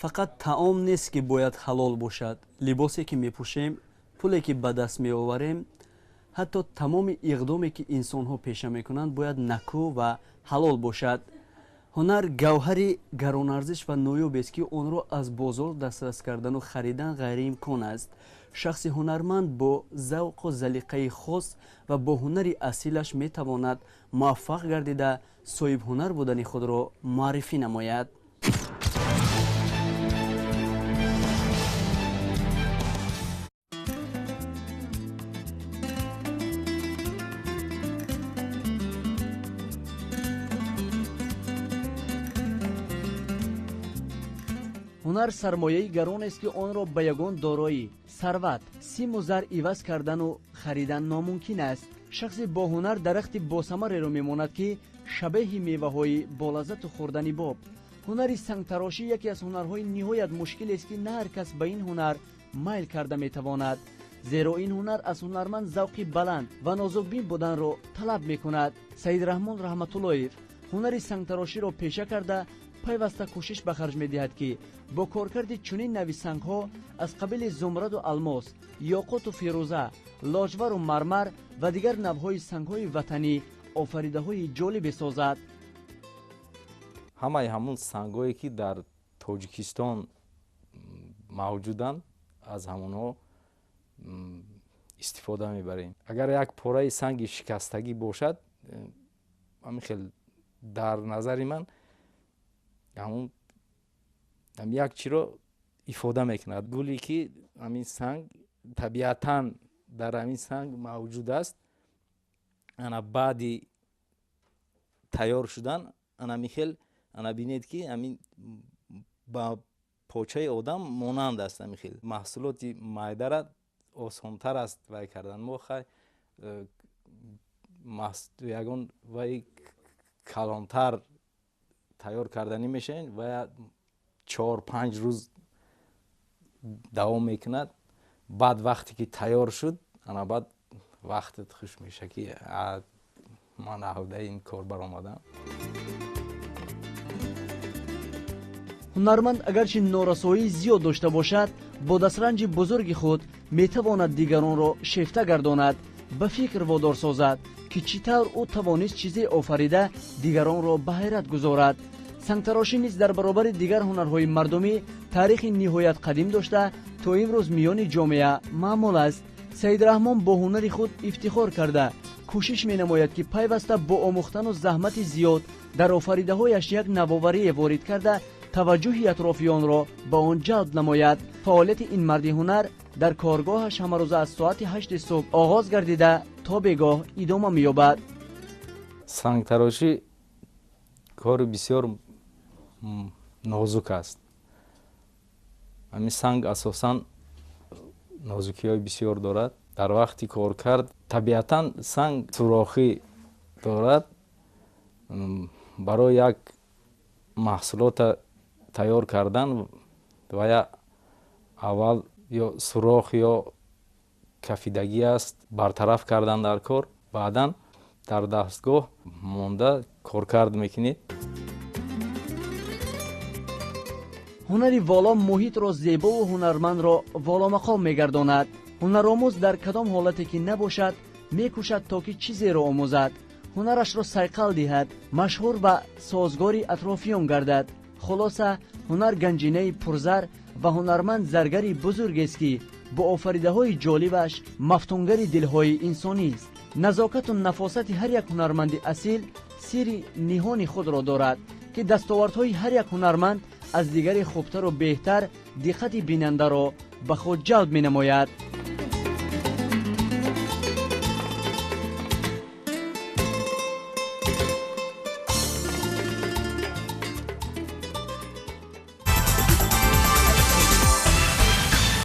Фақат таом нест, ки бояд ҳалол бошад. Либосе, ки мепӯшем, пуле, ки ба даст меоварем, ҳатто тамоми иқдоме, ки инсонҳо пеша мекунанд, бояд накӯ ва ҳалол бошад. Ҳунар гавҳари гаронарзиш ва ноёбест, ки онро аз бозор дастрас кардану харидан ғайриимкон аст. Шахси ҳунарманд бо завқу залиқаи хос ва бо ҳунари асилаш метавонад муваффақ гардида, соҳибҳунар будани худро муаррифӣ намояд. Ҳунар сармояи гаронест, ки онро ба ягон дороӣ, сарват, симу зар иваз кардану харидан номумкин аст. Шахси бо ҳунар дарахти босамареро мемонад, ки шабеҳи меваҳои болаззату хӯрдани боб. Ҳунари сангтарошӣ яке аз ҳунарҳои ниҳоят мушкилест, ки на ҳар кас ба ин ҳунар майл карда метавонад, зеро ин ҳунар аз ҳунарманд завқи баланд ва нозукбин буданро талаб мекунад. Саиdraҳмон Раҳматуллоев ҳунари сангтароширо пеша карда, пайваста кӯшиш ба харҷ медиҳад, ки бо коркарди чунин нави сангҳо аз қабили зумраду алмос, ёқуту фирӯза, лоҷвару мармар ва дигар навъҳои сангҳои ватанӣ офаридаҳои ҷолибе созад. Ҳамаи ҳамун сангҳое, ки дар Тоҷикистон мавҷуданд, аз ҳамонҳо истифода мебарем. Агар як пораи санги шикастагӣ бошад, ҳамин хел дар назари ман ҳамун як чиро ифода мекунад. Гуле, ки ҳамин санг табиатан дар ҳамин санг мавҷуд аст, ана баъди тайёр шудан ана михел, ана бинед, ки ҳамин ба почаи одам монанд аст. Ҳамин хел маҳсулоти майдара осонтар аст вай кардан. Мо хай ягон вай калонтар тайёр карданӣ мешавем ва 4-5 рӯз давом мекунад. Баъд вақте ки тайёр шуд, ана баъд вақтат хуш меша, ки ман аҳдаи ин кор баромадам. Ҳунарманд агарчи норасоии зиёд дошта бошад, бо дастранҷи бузурги худ метавонад дигаронро шефта гардонад, ба фикр водор созад, ки чӣ тавр ӯ тавонист чизе офарида дигаронро ба ҳайрат гузорад. Сангтарошӣ низ дар баробари дигар ҳунарҳои мардумӣ таърихи ниҳоят қадим дошта, то имрӯз миёни ҷомеа маъмул аст. Саиdraҳмон бо ҳунари худ ифтихор карда, кӯшиш менамояд, ки пайваста бо омӯхтану заҳмати зиёд дар офаридаҳояш як навоварие ворид карда, таваҷҷӯҳи атрофиёнро ба он ҷалб намояд. Фаъолияти ин марди ҳунар дар коргоҳаш ҳамарӯза аз соати 8 субҳ оғоз гардида, то бегоҳ идома меёбад. Сангтарошӣ кори бисёр нозук аст. Ҳамин санг асосан нозукиҳои бисёр дорад. Дар вақти коркард табиатан санг сурохӣ дорад. Барои як маҳсулота тайёр кардан вая аввал ё сурох ё кафидагӣ аст бартараф кардан дар кор, баъдан дар дастгоҳ монда коркард мекунед. Ҳунари воло муҳитро зебову ҳунармандро воломақом мегардонад. Ҳунаромӯз дар кадом ҳолате ки набошад, мекӯшад, то ки чизеро омӯзад, ҳунарашро сайқал диҳад, машҳур ва созгори атрофиён гардад. Хулоса, ҳунар ганҷинаи пурзар ва ҳунарманд заргари бузургест, ки бо офаридаҳои ҷолибаш мафтунгари дилҳои инсонист. Назокату нафосати ҳар як ҳунарманди асил сирри ниҳони худро дорад, ки дастовардҳои ҳар як ҳунарманд аз дигаре хубтару беҳтар диққати бинандаро ба худ ҷалб менамояд.